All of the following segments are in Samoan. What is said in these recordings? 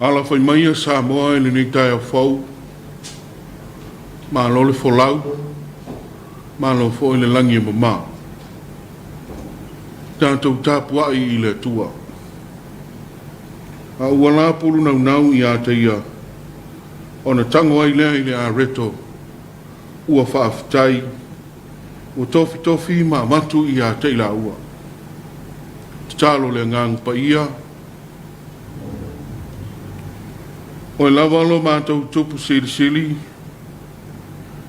Alafai maia Samoa i lenei taeao fou, malo le folau, malo foi le lagi e mama. Tatou tapuai i le Atua. A ua la pulu naunau ia te ia, ona tago ai lea i le areto, ua faafetai, ua tofitofi ma avatu ia te i laua. Tatalo le Agaga Paia, Oe lava lo matou Tupu Silisili,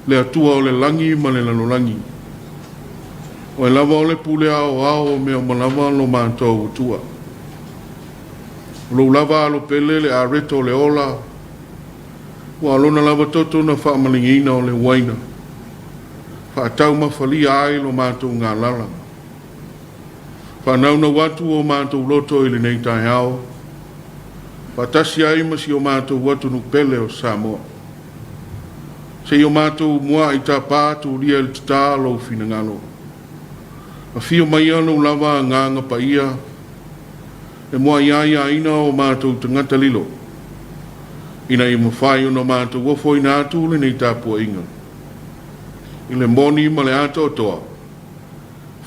le Atua o le lagi ma le lalolagi. Oe lava o le pule aoao o mea uma lava lo matou Atua. O lou lava alo pele le areto o le ola, ua lona lava toto na faamaligiina o le uaina, faataumafalia ai lo matou galala. Faanaunau atu o matou loto i lenei taeao, faatasi ai ma si o matou atunuu pele o Samoa. Se i o matou muai tapa tulia i le tatā lou finagalo. Afio maia lou lava Agaga Paia, e muai aiaina o matou tagata lilo, ina ia mafai ona matou ofoina atu lenei tapuaiga. I le moni ma le atoatoa,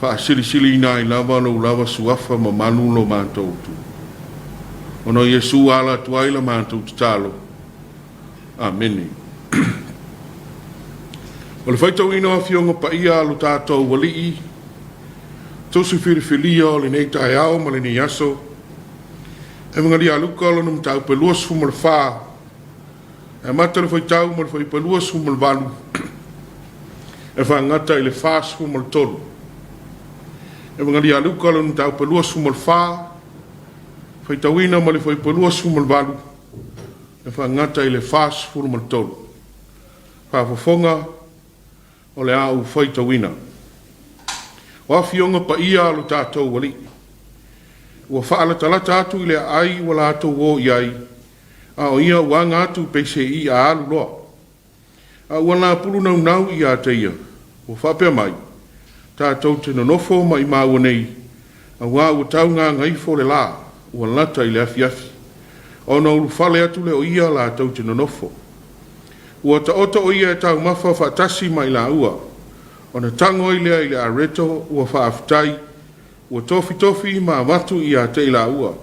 faasilisiliina ai lava lou lava suafa mamalu lo matou tu. Ona o Iesu ala atu ai la matou tatalo. Amene. O le faitauina o Afioga Paia a lo tatou Alii, tusi filifilia o lenei taeao ma lenei aso, Evagelia a Luka lona mataupu e 24, e amata le faitau ma le fuaiupu e 28, e faagata i le 43. Evagelia a Luka lona mataupu e 24, faitauina ma le fuaiupu e 28, e faagata i le 43. Faafofoga o le a ou faitauina. O Afioga Paia a lo tatou Alii, ua faalatalata atu i le aai ua latou o i ai, a o ia ua aga atu peiseai a alu loa. A ua napulu naunau ia te ia, ua faapea mai, tatou te nonofo ma i maua nei, auā ua taugagaifo le lā, ua lata i le afiafi. Ona ulufale atu lea o ia latou te nonofo. Ua taoto o ia e taumafa faatasi ma i laua, ona tago ai lea i le areto ua faafetai, ua tofitofi ma avatu ia te i laua.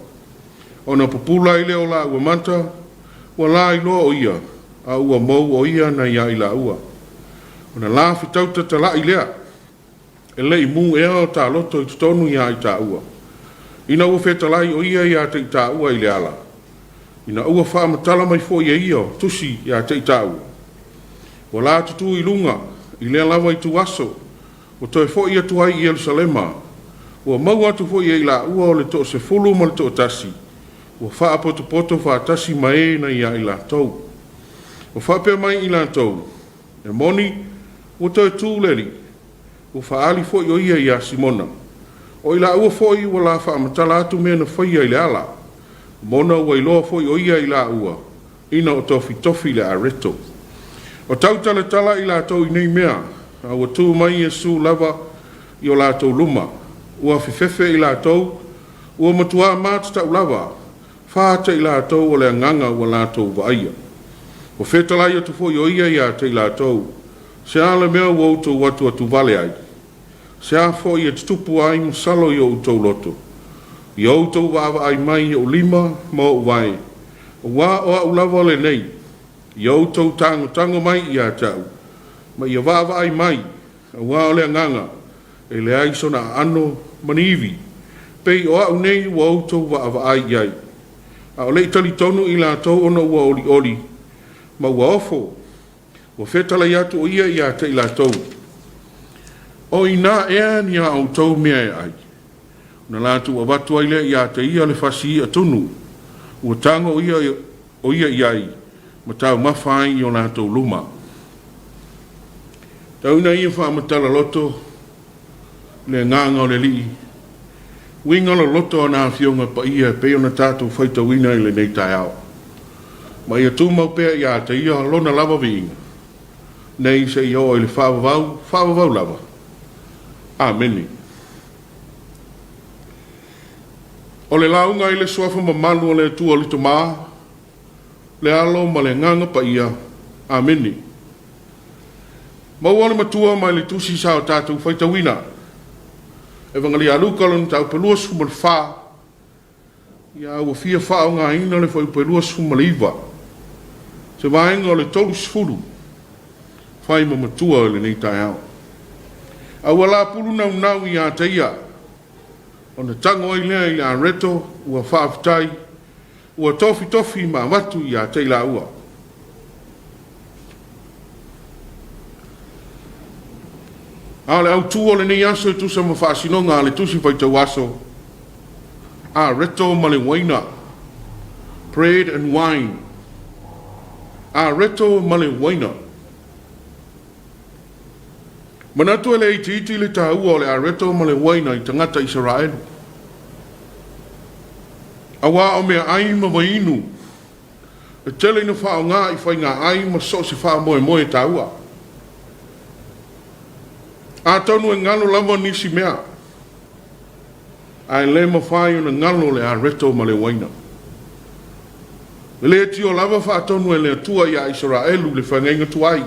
Ona pupula ai lea o laua mata, ua la iloa o ia, a ua mou o ia na ia i laua. Ona la fetau tatalai lea, e le i mu ea o taloto i totonu ia i taua. Ina ua fetalai o ia ia te i taua i le ala, ina ua faamatala mai foi e ia o tusi ia te i taua. Ua la tutu i luga, i lea lava ituaso, ua toe foi atu ai i Ierusalema, ua maua atu foi e i laua o le toasefulu ma le toatasi, ua faapotopoto faatasi ma e na ia i latou. Ua faapea mai i latou, e moni, ua toe tu le Alii, ua faaali foi o ia ia Simona. O i laua foi ua la faamatala atu mea na faia i le ala. Mona ua iloa foi o ia i laua, ina o tofitofi le areto. O tautalatala i latou i nei mea, a ua tu mai Iesu lava i o latou luma. Ua fefefe i latou, ua matua matatau lava, fata i latou o le agaga ua latou vaaia. Ua fetalai atu foi o ia ia te i latou, se a le mea ua outou atu atu vale ai, se a foi e tutupu ai masalo i o outou loto, ia outou vaavaai mai i ou lima ma ou vae, auā o au lava lenei, ia outou tagotago mai ia te au, ma ia vaavaai mai, auā o le agaga, e leai sona aano ma ni ivi, pei o au nei ua outou vaavaai i ai. A o le i talitonu i latou ona ua olioli, ma ua ofo, ua fetalai atu o ia ia te i latou. O ina ea ni a outou mea e ai? Ona latou avatu ai lea ia te ia le fasi i'a tunu, ua tago o ia i ai, ma taumafa ai i o latou luma. Tauina ia faamatala loto le agaga o le Alii, uiga loloto o na afioga paia e pei ona tatou faitauina i lenei taeao. Ma ia tumau pea ia te ia lona lava viiga, nei se i oo i le faavavau, faavavau lava. Amene. O le lauga i le suafa mamalu o le Atua le Tama, Le Alo ma le Agaga Paia. Amene. Maua le Matua mai le Tusi sa o tatou faitauina. Evangelia a Luka lona mataupu 24, ia ua fia faaaogaina le fuaiupu 29, se vaega o le 30, fai ma matua i lenei taeao. A ua lapulu naunau ia te ia, ona tago ai lea i le areto, ua faafetai, ua tofitofi ma avatu ia te i laua. A o le autu o lenei aso e tusa ma faasinoga a le Tusi Faitau Aso, Areto ma le Uaina, Bread and Wine. Areto ma le Uaina. Manatu e le itiiti le taua o le areto ma le uaina i tagata Isaraelu. Auā o meaai ma vaiinu e tele ina faaaoga i faigaai ma so o se faamoemoe taua. Atonu e galo lava nisi mea, ae le mafai ona galo le areto ma le uaina. E le tio lava faatonu e le Atua iā Isaraelu le feagaiga tuai.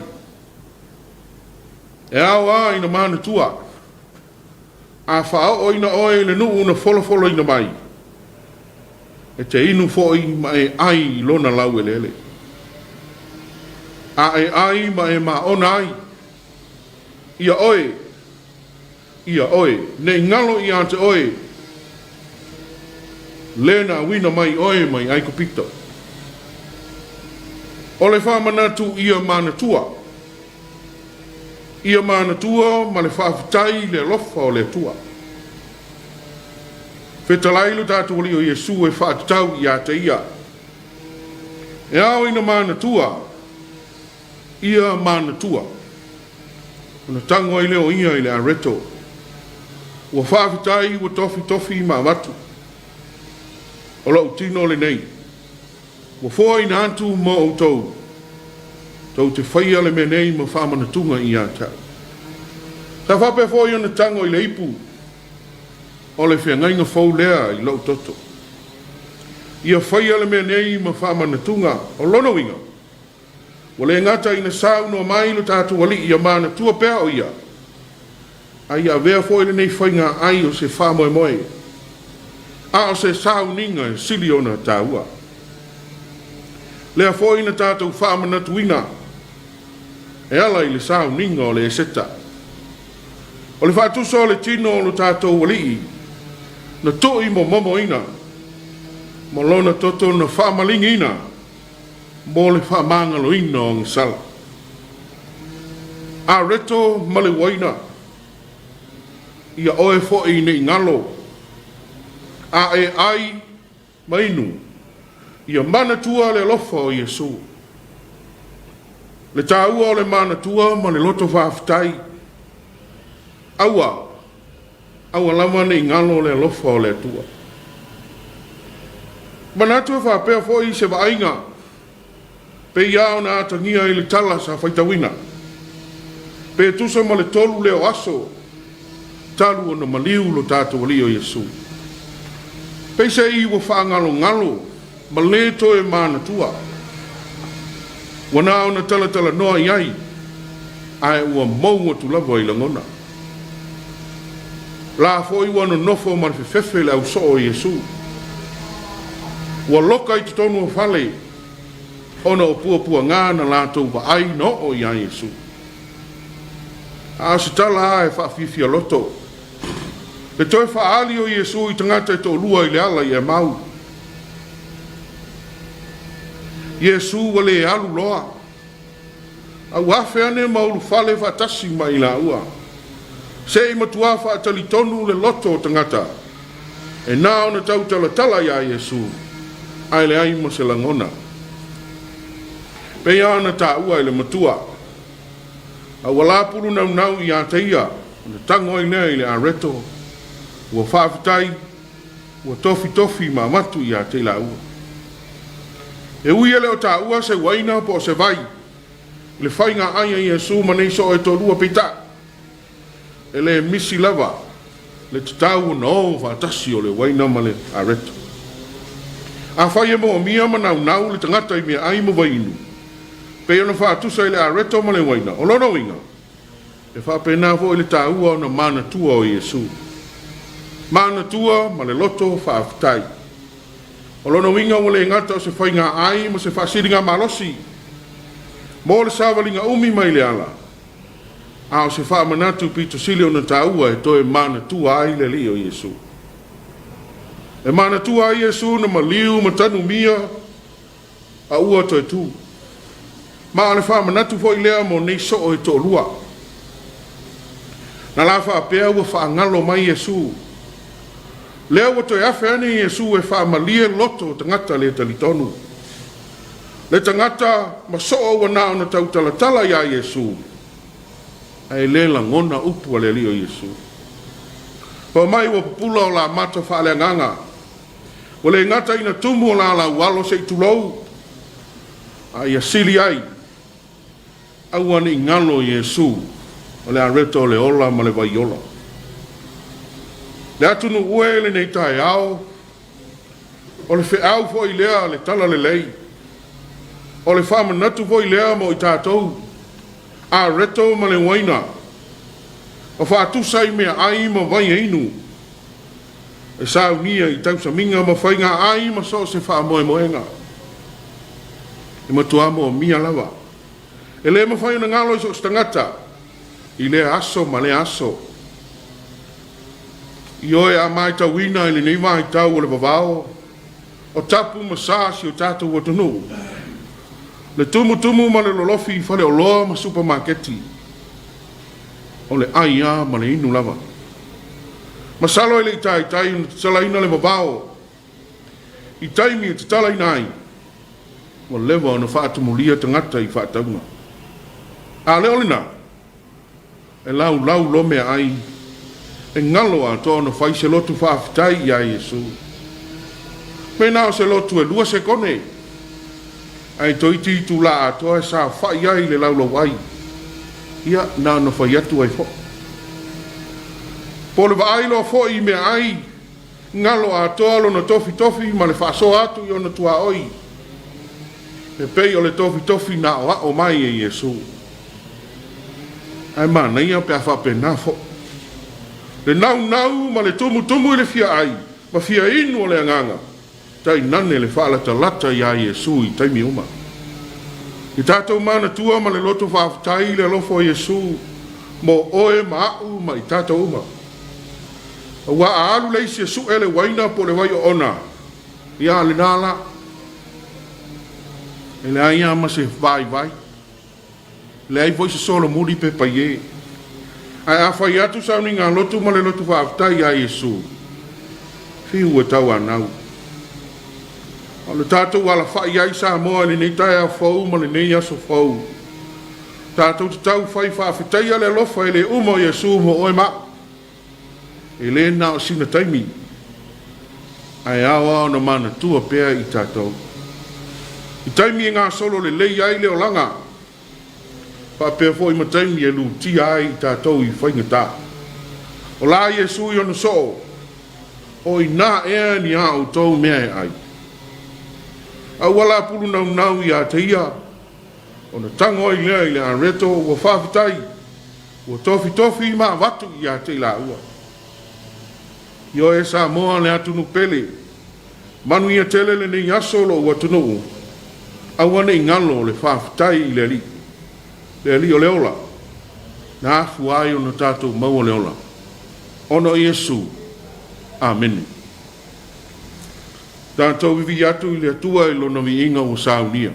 E ao lava ina manatua, a faaooina oe i le nuu na folafolaina mai, e te inu foi ma e ai i lona laueleele. A e ai ma e maona ai, ia oe, ia oe, ne i galo ia te oe le na auina mai oe mai Aikupito. O le faamanatu ia manatua, ia manatua ma le faafetai i le alofa o le Atua. Fetalai lo tatou Alii o Iesu e faatatau ia te ia. E ao ina manatua, ia manatua. Ona tago ai lea o ia i le areto. Ua faafetai ua tofitofi ma avatu. O lou tino lenei. Ua foaina atu mo outou. Tou te faia le mea nei ma faamanatuga ia te au. Sa faapea foi ona tago i le ipu o le feagaiga fou lea i lou toto. Ia faia le mea nei ma faamanatuga. O lona uiga, Ua le gata ina saunoa mai lo tatou Alii ia manatua pea o Ia, a ia avea foi lenei faiga ai o se faamoemoe, a o se sauniga e sili ona taua. Lea foi na tatou faamanatuina e ala i le sauniga o le Eseta. O le faatusa o le tino o lo tatou Alii na tuuimomomoina ma lona toto na faamaligiina mo le faamagaloina o agasala. Areto ma le uaina, ia oe foi ne i galo, a e ai ma inu, ia manatua le alofa o Iesu. Le taua o le manatua ma le loto faafetai, aua, Aua lava ne i galo le alofa o le Atua. Manatu e faapea foi se vaaiga pei lava ona atagia i le tala sa faitauina, pe tusa ma le tolu lea o aso talu ona maliu lo tatou Alii o Iesu. Peiseai ua faagalogalo ma lē toe manatua. Ua na ona talatalanoa i ai, ae ua mou atu lava i lagona. La foi ua nonofo ma le fefefe le ausoo o Iesu. Ua loka i totonu o fale, ona o puapuagā na latou vaai na oo iā Iesu. A o se tala a e faafiafia loto. Le toe faaali o Iesu i tagata e toalua i le ala i Emau. Iesu ua le alu loa, a ua afe ane ma ulufale faatasi ma i laua. Se i matuā faatalitonu le loto o tagata, e na ona tautalatala iā Iesu, ae leai ma se lagona. Pei lava ona taua e le matua. A ua lapulu naunau ia te ia, ona tago ai lea i le areto, ua faafetai, ua tofitofi ma avatu ia te i laua. E ui e le o taua se uaina po o se vai i le faiga ai a Iesu ma nei soo e toalua, peitai, e le misi lava le tatau ona o faatasi o le uaina ma le areto. Afai e moomia ma naunau le tagata i meaai ma vaiinu, pei ona faatusa i le areto ma le uaina, o lona uiga, e faapena foi le taua ona manatua o Iesu. Manatua ma le loto faafetai. O lona uiga ua le gata o se faiga ai ma se faasiligamalosi mo le savaliga umi mai le ala, a o se faamanatu pito sili ona taua e toe manatua ai le Alii o Iesu. E manatua ai Iesu na maliu ma tanumia a ua toe tu. Ma o le faamanatu foi lea mo nei soo e toalua. Na la faapea ua faagalo mai Iesu. Lea ua toe afe ane Iesu e faamalie loto o tagata le talitonu. Le tagata ma soo ua na ona tautalatala iā Iesu, ae le lagona upu a le Alii o Iesu. Fai mai ua pupula o la mata faaleagaga. Ua le gata ina tumu o la laualo se i tulou, a ia sili ai, aua ne i galo Iesu o le areto o le ola ma le vaiola. Le atunuu e lenei taeao, o le feau foi lea le tala lelei. O le faamanatu foi lea mo i tatou, areto ma le uaina, o faatusa i meaai ma vai e inu, e saunia i tausamiga ma faiga ai ma so o se faamoemoega. E matua moomia lava. E le mafai ona galo i so o se tagata, i lea aso ma lea aso. Ioe a matauina i lenei vaitau o le vavao, o tapu ma sa si o tatou atunuu, le tumutumu ma le lolofi i faleoloa ma supamaketi, o le ai lava ma le inu lava. Masalo e le i taitai ona tatalaina le vavao i taimi e tatalaina ai, ua leva ona faatumulia tagata i faatauga. A le o lena, e laulau lo meaai, e galo atoa ona fai se lotu faafetai iā Iesu. Pena o se lotu e 2 sekone, ae toeitiiti itulā atoa e saofai ai i le laulau ai, ia na ona fai atu ai foi. Po o le vaai loa foi i meaai, galo atoa lona tofitofi ma le faasoa atu i ona tuaoi, e pei o le tofitofi na aoao mai e Iesu. Ae manaia pe a faapena foi. Le naunau ma le tumutumu i le fia ai ma fia inu o le agaga, tainane le faalatalata iā Iesu i taimi uma. I tatou manatua ma le loto faafetai i le alofa o Iesu mo oe ma a'u ma i tatou uma. Aua a alu le isi e su'e le uaina po o le vai oona, ia lena la. E leai lava ma se vaivai. Leai foi se solomuli pe paie. Ae a fai atu sauniga lotu ma le lotu faafetai iā Iesu, fiu e tauanau. O le tatou alafai ai Samoa i lenei taeao fou ma lenei aso fou. Tatou te tau fai faafetaia le alofa e le uma o Iesu mo oe ma a'u. E le na o sina taimi, ae ao lava ona manatua pea i tatou. I taimi e gasolo lelei ai le olaga, faapea foi ma taimi e lutia ai i tatou i faigata. O la Iesu i ona soo, o inā ea ni a outou mea e ai. Aua la pulu naunau iā te ia, ona tago ai lea i le areto ua faafetai, ua tofitofi ma avatu iā te i laua. Ioe Samoa le atunuu pele, manuia tele lenei aso lou atunuu, aua ne i galo le faafetai i le Alii. Le Alii o le ola, na afua ai ona tatou maua le ola. Ona o Iesu. Amene. Tatou vivii atu i le Atua i lona viiga ua saunia.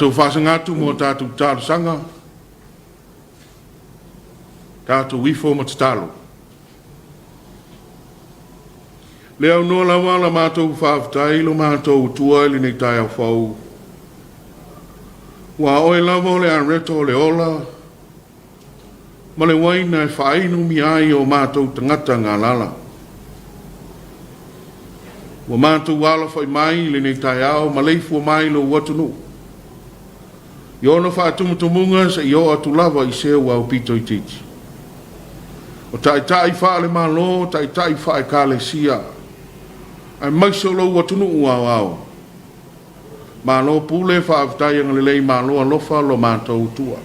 Tatou faasaga atu mo a tatou talosaga, tatou ifo ma tatalo. Le aunoa lava la matou faafetai lo matou Atua i lenei taeao fou. Ua oe lava o le areto o le ola ma le uaina e faainumia ai o matou tagata galala. Ua matou alafai mai i lenei taeao maleifua mai lou atunuu i ona faatumutumuga seia oo atu lava i se ua aupito itiiti. O taitai faale-Malo, taitai faale-Ekalesia, aemaise o lou atunuu aoao. Malo pule, faafetai agalelei, malo alofa lo matou Atua.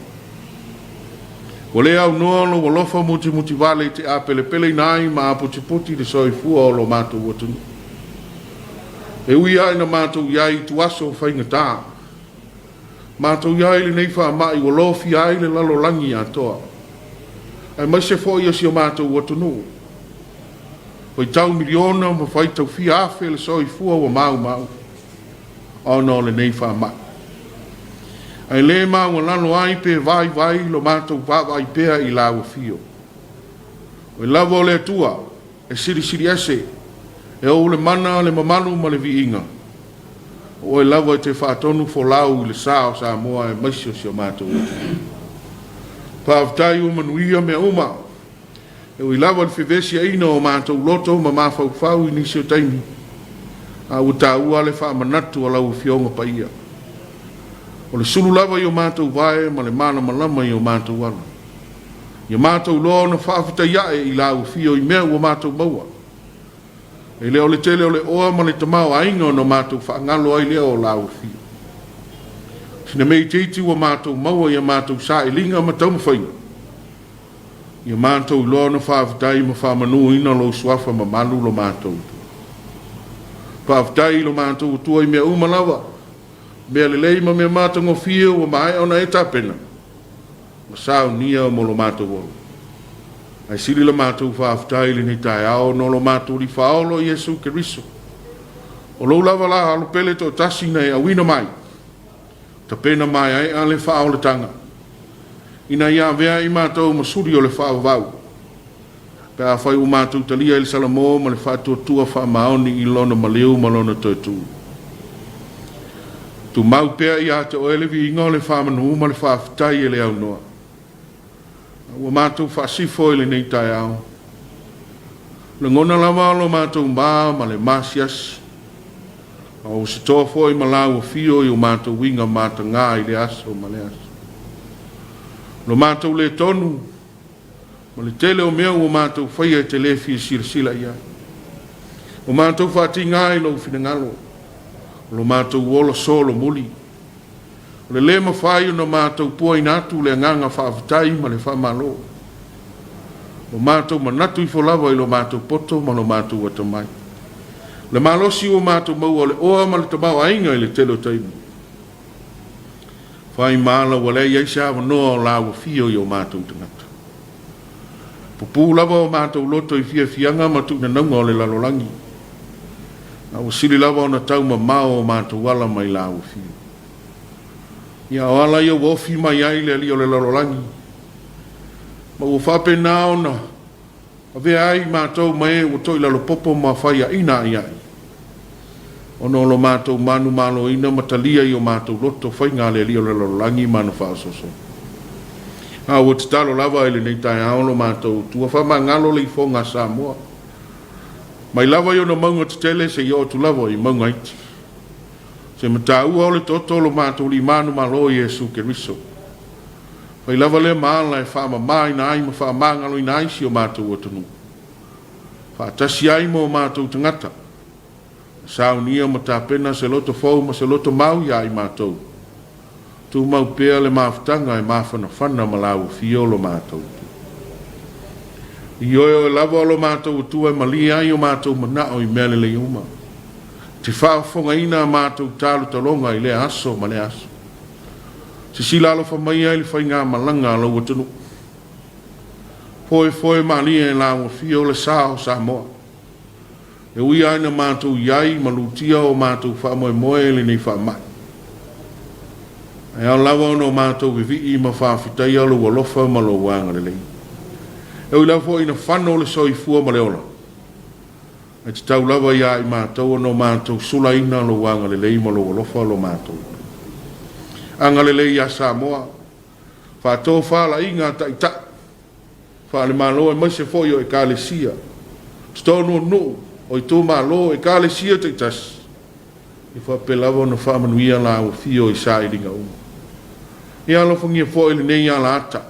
Ua le aunoa lou alofa mutimutivale i te apelepeleina ai ma aputiputi le soifua o lo matou atunuu. E ui lava ina matou i ai i ituaso faigata, matou i ai i lenei faamai ua lofia ai le lalolagi atoa, aemaise foi o si o matou atunuu, faitau miliona ma faitau fia afe le soifua ua maumau ona o lenei faamai. Ae le maualalo ai pe vaivai lo matou vaavaai pea i lau afio. Oe lava o le Atua e silisili ese, e ou le mana, le mamalu ma le viiga. O oe lava e te faatonu folau i le sa o Samoa aemaise o si o matou atunuu. Faafetai ua manuia mea uma. E ui lava i le fevesiaina o matou loto ma mafaufau i nisi o taimi, a ua taua le faamanatu a lau Afioga Paia. O le sulu lava i o matou vae ma le malamalama i o matou ala. Ia matou iloa ona faafetai ae i lau afio i mea ua matou maua. E le o le tele o le oa ma le tamaoaiga ona matou faagalo ai lea o lau afio. Sina mea itiiti ua matou maua i a matou sailiga ma taumafaiga, ia matou iloa ona faafetai ma faamanuina lou suafa mamalu lo matou Atua. Faafetai i lo matou Atua i mea uma lava, mea lelei ma mea matagofie ua maea ona e tapena ma saunia mo lo matou ola. Ae sili la matou faafetai i lenei taeao ona o lo matou Alii Faaola Iesu Keriso. O lou lava la alo pele toatasi na e auina mai, tapena maeaea le faaolataga, ina ia avea i matou ma suli o le faavavau, pe afai ua matou talia i le salamo ma le faatuatua faamaoni i lona maliu ma lona toetū. Tumau pea ia te oe le viiga o le faamanu ma le faafetai e le aunoa. Ua matou faasifo i lenei taeao. Lagona lava lo matou ma ma le masiasi. A ua se toa foi ma lau afio i o matou uiga matagā i le aso ma le aso. Lo matou le tonu ma le tele o mea ua matou faia e te le fia silasila i ai. Ua matou faatiga i lou finagalo, o lo matou ola solomuli. O le lē mafai ona matou puaina atu le agaga faafetai ma le faamalo. Ua matou manatu ifo lava i lo matou poto ma lo matou atamai. Le malosi ua matou maua o le oa ma le tamaoaiga i le tele o taimi. Fai ma ala ua leai ai se avanoa o lau afio i o matou tagata. Pupū lava o matou loto i fiafiaga ma tuunanauga o le lalolagi, a ua sili lava ona taumamao o matou ala mai lau afio. Ia o ala ia ua ofi mai ai le alii o le lalolagi, ma ua faapena ona avea ai matou ma e ua toilalopopo ma faiaina aiai, ona o lo matou manumaloina ma talia i o matou loto faiga a le alii o le lalolagi ma ana faaosoosoga. A ua tatalo lava i lenei taeao lo matou Atua, faamagalo le ifoga a Samoa, mai lava i ona mauga tetele seia oo atu lava i mauga iti. Se mataua o le toto o lo matou Alii manumalo Iesu Keriso. Fai lava lea ma ala e faamamaina ai ma faamagaloina ai si o matou atunuu. Faatasi ai ma o matou tagata, saunia ma tapena se loto fou ma se loto mau iā i matou. Tumau pea le mafutaga e mafanafana ma lau afio lo matou Atua. Ioe oe lava o lo matou Atua e malie ai o matou manao i mea lelei uma. Te faafofogaina a matou talotaloga i lea aso ma lea aso. Sisila alofa mai ai le faigamalaga a lou atunuu. Foefoe malie e lau afio le sa o Samoa. E ui lava ina matou i ai ma lutia o matou faamoemoe i lenei faamai. Ae ao lava ona o matou vivii ma faafetaia lou alofa ma lou agalelei. E ui lava foi ina fano le soifua ma le ola, ae tatau lava ia i matou ona o matou sulaina lou agalelei ma lou alofa lo matou agalelei ia Samoa, faatofalaiga a taitai faale-Malo aemaise foi o Ekalesia, totonu o nuu, o itumalo, o Ekalesia taitasi, ia faapea lava ona faamanuia lau afio i sailiga uma. Ia alofagia foi lenei alaata,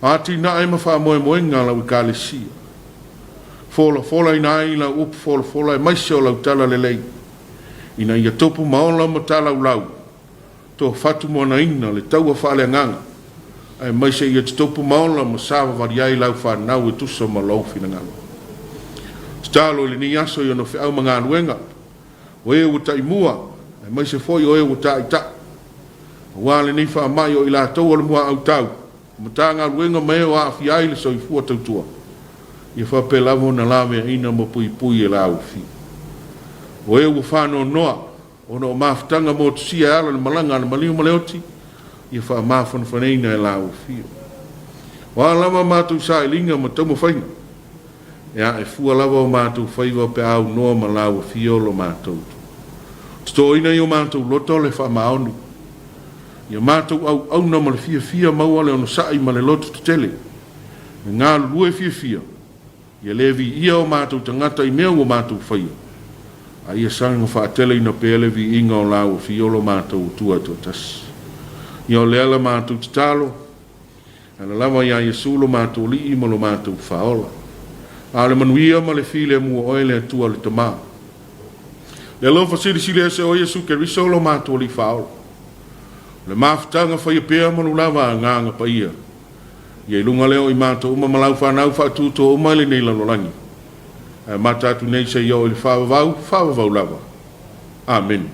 o atinae ma faamoemoega a lau Ekalesia, folafolaina ai lau upu folafola aemaise o lau talalelei, ina ia tupu ma ola ma talaulau, toafatumoanaina le taua faaleagaga, aemaise ia tutupu ma ola ma savavali ai lau fanau e tusa ma lou finagalo. Tatalo i lenei aso i ona feau ma galuega, o e ua taimua, aemaise foi o e ua taitai, aua lenei faamai o i latou o le muaau tau, Matagaluega ma e o aafia ai le soifua tautua, ia faapea lava ona laveaina ma puipui e lau afio. O e ua faanoanoa ona o mafutaga motusia e ala i le malaga a le maliu ma le oti, ia faamafanafanaina e lau afio. O a lava matou sailiga ma taumafaiga, e ae fua lava o matou faiva pe a aunoa ma lau afio lo matou totoina i o matou loto le faamaoni. Ia matou auauna ma le fiafia maua le onosai ma le loto tetele, e galulue fiafia, ia le viia o matou tagata i mea ua matou faia, a ia saga faateleina pea le viiga o lau afio lo matou Atua e toatasi. Ia o lea la matou tatalo, e ala lava iā Iesu lo matou Alii ma lo matou Faaola. A o le manuia ma le filemu o oe le Atua le Tama, le alofa silisili ese o Iesu Keriso lo matou Alii Faaola, o le mafutaga faia pea ma lo lava Agaga Paia, ia i luga lea o i matou uma ma lau fanau faatutua uma i lenei lalolagi, ae amata atu nei seia oo i le faavavau, faavavau lava. Amene.